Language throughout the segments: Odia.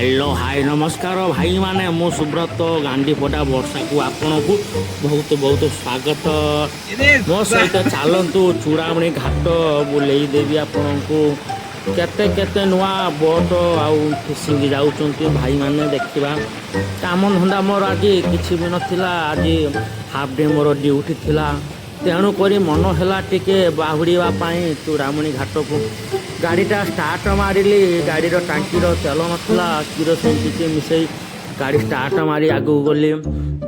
ହ୍ୟାଲୋ, ହାଇ, ନମସ୍କାର ଭାଇମାନେ। ମୁଁ ସୁବ୍ରତ, ଗାଣ୍ଡିପଟା ବର୍ଷାକୁ ଆପଣଙ୍କୁ ବହୁତ ବହୁତ ସ୍ୱାଗତ। ମୋ ସହିତ ଚାଲନ୍ତୁ, ଚୂଡ଼ାମଣି ଘାଟ ବୁଲେଇ ଦେବି ଆପଣଙ୍କୁ। କେତେ କେତେ ନୂଆ ବୋଟ ଆଉ ଫିସିଂ ଯାଉଛନ୍ତି ଭାଇମାନେ, ଦେଖିବା। କାମ ଧନ୍ଦା ମୋର ଆଜି କିଛି ବି ନଥିଲା। ଆଜି ହାଫ୍ ଡେ ମୋର ଡ୍ୟୁଟି ଥିଲା। ତେଣୁକରି ମନ ହେଲା ଟିକେ ବାହୁଡ଼ିବା ପାଇଁ ଚୂଡ଼ାମଣି ଘାଟକୁ। ଗାଡ଼ିଟା ଷ୍ଟାର୍ଟ ମାରିଲି। ଗାଡ଼ିର ଟାଙ୍କିର ତେଲ ନଥିଲା। କିରୋସିନ ଟିକେ ମିଶେଇ ଗାଡ଼ି ଷ୍ଟାର୍ଟ ମାରି ଆଗକୁ ଗଲି।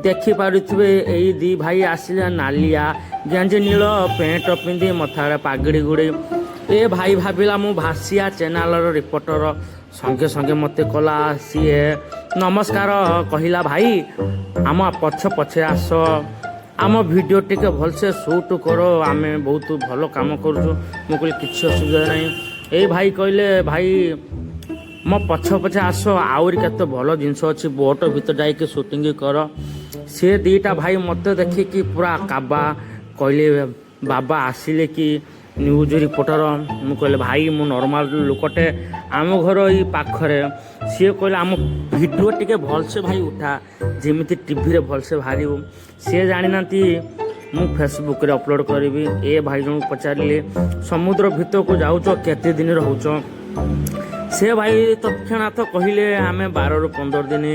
ଦେଖିପାରୁଥିବେ, ଏଇ ଦି ଭାଇ ଆସିଲେ। ନାଲିଆ ଗେଞ୍ଜି, ନୀଳ ପ୍ୟାଣ୍ଟ ପିନ୍ଧି, ମଥାରେ ପାଗଡ଼ି ଗୁଡ଼େଇ। ଏ ଭାଇ ଭାବିଲା ମୁଁ ଭାସିଆ ଚ୍ୟାନେଲର ରିପୋର୍ଟର। ସଙ୍ଗେ ସଙ୍ଗେ ମୋତେ କଲା ସିଏ ନମସ୍କାର। କହିଲା, "ଭାଇ, ଆମ ପଛେ ପଛେ ଆସ, ଆମ ଭିଡ଼ିଓ ଟିକେ ଭଲସେ ସୁଟ୍ କର, ଆମେ ବହୁତ ଭଲ କାମ କରୁଛୁ।" ମୁଁ କହିଲି, "କିଛି ଅସୁବିଧା ନାହିଁ।" ଏଇ ଭାଇ କହିଲେ, "ଭାଇ, ମୋ ପଛେ ପଛେ ଆସ, ଆହୁରି କେତେ ଭଲ ଜିନିଷ ଅଛି, ବୋଟ ଭିତରେ ଯାଇକି ସୁଟିଂ କର।" ସେ ଦୁଇଟା ଭାଇ ମୋତେ ଦେଖିକି ପୁରା କାବା। କହିଲେ, "ବାବା ଆସିଲେ କି ନ୍ୟୁଜ୍ ରିପୋର୍ଟର?" ମୁଁ କହିଲି, "ଭାଇ, ମୁଁ ନର୍ମାଲ ଲୋକଟେ, ଆମ ଘର ଏଇ ପାଖରେ।" ସିଏ କହିଲେ, "ଆମ ଭିଡ଼ିଓ ଟିକେ ଭଲସେ ଭାଇ ଉଠା, ଯେମିତି ଟିଭିରେ ଭଲସେ ବାହାରିବ।" ସିଏ ଜାଣିନାହାନ୍ତି ମୁଁ ଫେସବୁକରେ ଅପଲୋଡ଼ କରିବି। ଏ ଭାଇ ଜଣକୁ ପଚାରିଲି, "ସମୁଦ୍ର ଭିତରକୁ ଯାଉଛ, କେତେ ଦିନ ରହୁଛ?" ସେ ଭାଇ ତତ୍କ୍ଷଣାତ କହିଲେ, "ଆମେ 12ରୁ 15 ଦିନ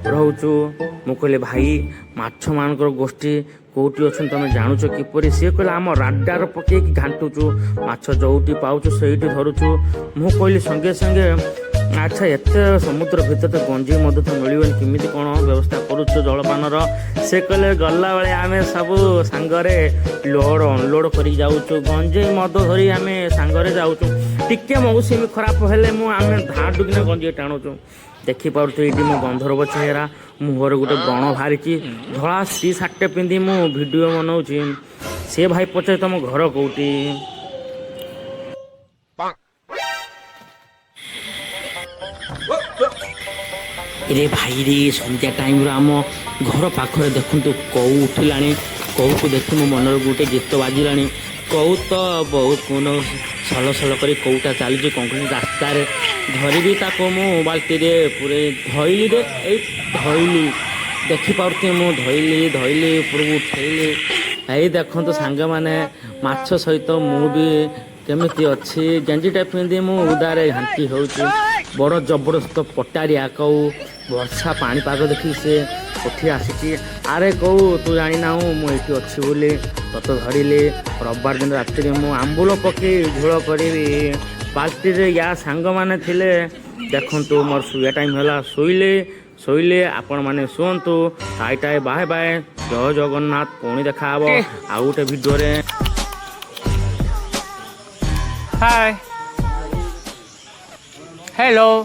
ରହୁଛୁ।" ମୁଁ କହିଲି, "ଭାଇ, ମାଛମାନଙ୍କର ଗୋଷ୍ଠୀ କେଉଁଠି ଅଛନ୍ତି ତମେ ଜାଣୁଛ କିପରି?" ସିଏ କହିଲେ, "ଆମ ରାଡାର ପକେଇକି ଘାଣ୍ଟୁଛୁ, ମାଛ ଯୋଉଠି ପାଉଛୁ ସେଇଠି ଧରୁଛୁ।" ମୁଁ କହିଲି ସଙ୍ଗେ ସଙ୍ଗେ, "ଆଚ୍ଛା, ଏତେ ସମୁଦ୍ର ଭିତରେ ତ ଗଞ୍ଜେଇ ମଧ୍ୟ ତ ମିଳିବନି, କେମିତି କ'ଣ ବ୍ୟବସ୍ଥା କରୁଛ ଜଳପାନର?" ସେ କହିଲେ, "ଗଲାବେଳେ ଆମେ ସବୁ ସାଙ୍ଗରେ ଲୋଡ଼ ଅନଲୋଡ଼ କରିକି ଯାଉଛୁ, ଗଞ୍ଜେଇ ମଦ ଧରି ଆମେ ସାଙ୍ଗରେ ଯାଉଛୁ। ଟିକେ ମୌସୁମୀ ଖରାପ ହେଲେ ଆମେ ଧାଁଡୁକିନା ଗଞ୍ଜେଇ ଟାଣୁଛୁ।" ଦେଖିପାରୁଛୁ, ଏଇଠି ମୋ ଗନ୍ଧର୍ବ ଚେହେରା, ମୁହଁରେ ଗୋଟେ ବ୍ରଣ ବାହାରିଛି। ଧଳା ଟି ସାର୍ଟଟେ ପିନ୍ଧି ମୁଁ ଭିଡ଼ିଓ ବନାଉଛି। ସେ ଭାଇ ପଚାରେ, "ତମ ଘର କୋଉଠି?" ରେ ଭାଇରେ, ସନ୍ଧ୍ୟା ଟାଇମ୍ର ଆମ ଘର ପାଖରେ ଦେଖନ୍ତୁ କଉ ଉଠିଲାଣି। କଉକୁ ଦେଖି ମୋ ମନରେ ଗୋଟେ ଗୀତ ବାଜିଲାଣି। କଉ ତ ବହୁତ ସଲ ସଲ କରି କଉଟା ଚାଲିଛି କଂକ୍ରିଟ ରାସ୍ତାରେ। ଧରିବି ତାକୁ ମୁଁ ବାଲ୍ଟିରେ ପୁରେଇ। ଧଇଲି ରେ, ଏଇ ଧଇଲି। ଦେଖିପାରୁଥିବେ, ମୁଁ ଧଇଲି, ଧଇଲି, ଉପରକୁ ଉଠେଇଲି। ଏଇ ଦେଖନ୍ତୁ ସାଙ୍ଗମାନେ, ମାଛ ସହିତ ମୁଁ ବି କେମିତି ଅଛି। ଗେଞ୍ଜିଟା ପିନ୍ଧି ମୁଁ ଉଦାରେ ଘାଣ୍ଟି ହେଉଛି। ବଡ଼ ଜବରଦସ୍ତ ପଟାରିଆ କଉ। ବର୍ଷା ପାଣିପାଗ ଦେଖି ସେ ଉଠି ଆସିଛି। ଆରେ କଉ, ତୁ ଜାଣିନାହୁଁ ମୁଁ ଏଇଠି ଅଛି ବୋଲି ତତେ ଧରିଲି। ରବିବାର ଦିନ ରାତିରେ ମୁଁ ଆମ୍ବୁଲ ପକେଇ ଝୋଳ କରିବି। ବାଲ୍ଟିରେ ୟା ସାଙ୍ଗମାନେ ଥିଲେ। ଦେଖନ୍ତୁ, ମୋର ଶୋଇବା ଟାଇମ୍ ହେଲା। ଶୋଇଲେ ଶୋଇଲେ, ଆପଣମାନେ ଶୁଅନ୍ତୁ। ଟାଇ ଟାଇ, ବାଏ ବାଏ, ଜୟ ଜଗନ୍ନାଥ। ପୁଣି ଦେଖାହବ ଆଉ ଗୋଟେ ଭିଡ଼ିଓରେ। Hi. Hello.